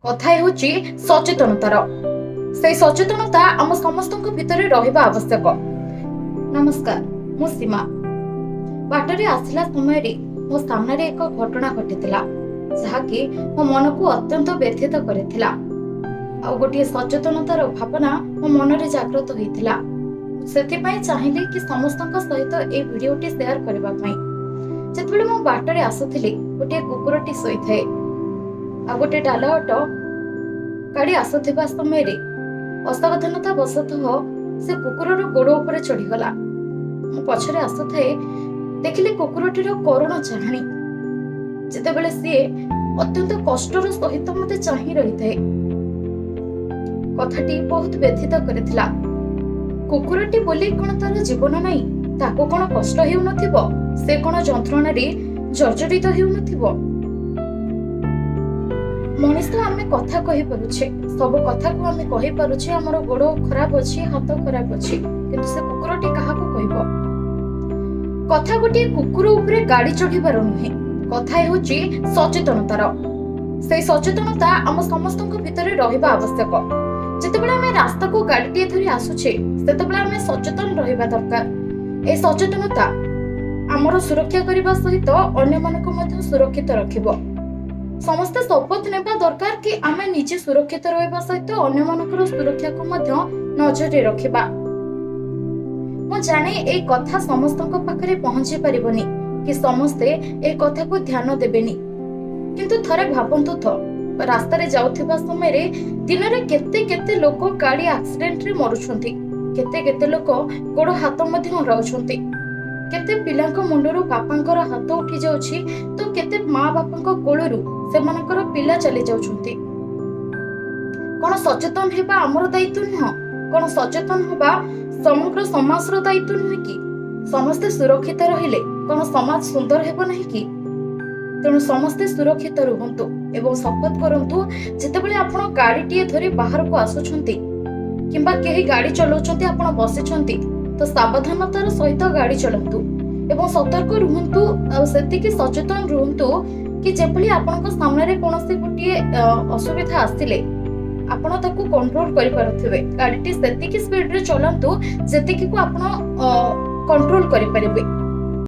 କଥା ହେଉଛି ସଚେତନତାର। ସେଇ ସଚେତନତା ଆମ ସମସ୍ତଙ୍କ ଭିତରେ ରହିବା ଆବଶ୍ୟକ। ନମସ୍କାର, ମୁଁ ସୀମା। ବାଟରେ ଆସିଲା ସମୟରେ ମୋ ସାମ୍ନାରେ ଏକ ଘଟଣା ଘଟିଥିଲା, ଯାହାକି ମୋ ମନକୁ ଅତ୍ୟନ୍ତ ବ୍ୟଥିତ କରିଥିଲା ଆଉ ଗୋଟିଏ ସଚେତନତାର ଭାବନା ମୋ ମନରେ ଜାଗ୍ରତ ହୋଇଥିଲା। ସେଥିପାଇଁ ଚାହିଁଲି କି ସମସ୍ତଙ୍କ ସହିତ ଏଇ ଭିଡିଓଟି ସେୟାର କରିବା ପାଇଁ। ଯେତେବେଳେ ମୁଁ ବାଟରେ ଆସୁଥିଲି, ଗୋଟିଏ କୁକୁରଟି ଶୋଇଥାଏ ଆଉ ଗୋଟେ ଡାଲା ଅଟୋ ଗାଡି ଆସୁଥିବା ସମୟରେ ଅସାବଧାନତା ବଶତଃ ସେ କୁକୁରର ଗୋଡ ଉପରେ ଚଢିଗଲା। ମୁଁ ପଛରେ ଆସୁଥାଏ, ଦେଖିଲି କୁକୁରଟିର କରୁଣ ଚାହାଣୀ, ଯେତେବେଳେ ସିଏ ଅତ୍ୟନ୍ତ କଷ୍ଟର ସହିତ ମତେ ଚାହିଁ ରହିଥାଏ। କଥାଟି ବହୁତ ବ୍ୟଥିତ କରିଥିଲା। କୁକୁରଟି ବୋଲି କଣ ତାର ଜୀବନ ନାହିଁ? ତାକୁ କଣ କଷ୍ଟ ହେଉନଥିବ? ସେ କଣ ଯନ୍ତ୍ରଣାରେ ଜର୍ଜରିତ ହେଉନଥିବ? ମଣିଷ ଆମେ କଥା କହିପାରୁଛେ, ସବୁ କଥାକୁ ଆମେ କହିପାରୁଛେ, ଆମର ଗୋଡ ଖରାପ ଅଛି, ହାତ ଖରାପ ଅଛି, କିନ୍ତୁ ସେ କୁକୁରଟି କାହାକୁ କହିବ? କଥା ଗୋଟିଏ କୁକୁର ଉପରେ ଗାଡି ଚଢିବାର ନୁହେଁ, କଥା ହେଉଛି ସଚେତନତାର। ସେଇ ସଚେତନତା ଆମ ସମସ୍ତଙ୍କ ଭିତରେ ରହିବା ଆବଶ୍ୟକ। ଯେତେବେଳେ ଆମେ ରାସ୍ତାକୁ ଗାଡିଟିଏ ଧରି ଆସୁଛେ, ସେତେବେଳେ ଆମେ ସଚେତନ ରହିବା ଦରକାର। ଏ ସଚେତନତା ଆମର ସୁରକ୍ଷା କରିବା ସହିତ ଅନ୍ୟମାନଙ୍କୁ ମଧ୍ୟ ସୁରକ୍ଷିତ ରଖିବ। ସମସ୍ତେ ଶପଥ ନେବା ଦରକାର କି ଆମେ ନିଜେ ସୁରକ୍ଷିତ ରହିବା ସହିତ ଅନ୍ୟମାନଙ୍କର ସୁରକ୍ଷାକୁ ମଧ୍ୟ ନଜରରେ ରଖିବା। ମୁଁ ଜାଣେ, ଏଇ କଥା ସମସ୍ତଙ୍କ ପାଖରେ ପହଞ୍ଚି ପାରିବନି କି ସମସ୍ତେ ଏ କଥାକୁ ଧ୍ୟାନ ଦେବେନି, କିନ୍ତୁ ଥରେ ଭାବନ୍ତୁ ତ, ରାସ୍ତାରେ ଯାଉଥିବା ସମୟରେ ଦିନରେ କେତେ କେତେ ଲୋକ ଗାଡି ଆକ୍ସିଡେଣ୍ଟରେ ମରୁଛନ୍ତି, କେତେ କେତେ ଲୋକ ଗୋଡ ହାତ ମଧ୍ୟ ହରାଉଛନ୍ତି, କେତେ ପିଲାଙ୍କ ମୁଣ୍ଡରୁ ବାପାଙ୍କର ହାତ ଉଠି ଯାଉଛି ତ କେତେ ମା ବାପାଙ୍କ କୋଳରୁ ସେମାନଙ୍କର ପିଲା ଚାଲି ଯାଉଛନ୍ତି। କଣ ସଚେତନ ହେବା ଆମର ଦାୟିତ୍ୱ ନୁହଁ? କଣ ସଚେତନ ହେବା ସମଗ୍ର ସମାଜର ଦାୟିତ୍ୱ ନୁହେଁ କି? ସମସ୍ତେ ସୁରକ୍ଷିତ ରହିଲେ କଣ ସମାଜ ସୁନ୍ଦର ହେବ ନାହିଁ କି? ତେଣୁ ସମସ୍ତେ ସୁରକ୍ଷିତ ରୁହନ୍ତୁ ଏବଂ ଶପଥ କରନ୍ତୁ, ଯେତେବେଳେ ଆପଣ ଗାଡିଟିଏ ଧରି ବାହାରକୁ ଆସୁଛନ୍ତି କିମ୍ବା କେହି ଗାଡି ଚଲାଉଛନ୍ତି, ଆପଣ ବସିଛନ୍ତି, ତ ସାବଧାନତାର ସହିତ ଗାଡି ଚଲାନ୍ତୁ ଏବଂ ସତର୍କ ରୁହନ୍ତୁ ଆଉ ସେତିକି ସଚେତନ ରୁହନ୍ତୁ କି ଯେଭଳି ଆପଣଙ୍କ ସାମ୍ନାରେ କୌଣସି ଗୋଟିଏ ଅସୁବିଧା ଆସିଲେ ଆପଣ ତାକୁ କଣ୍ଟ୍ରୋଲ କରିପାରୁଥିବେ। ଗାଡିଟି ସେତିକି ସ୍ପିଡରେ ଚଲାନ୍ତୁ ଯେତିକିକୁ ଆପଣ କଣ୍ଟ୍ରୋଲ କରିପାରିବେ।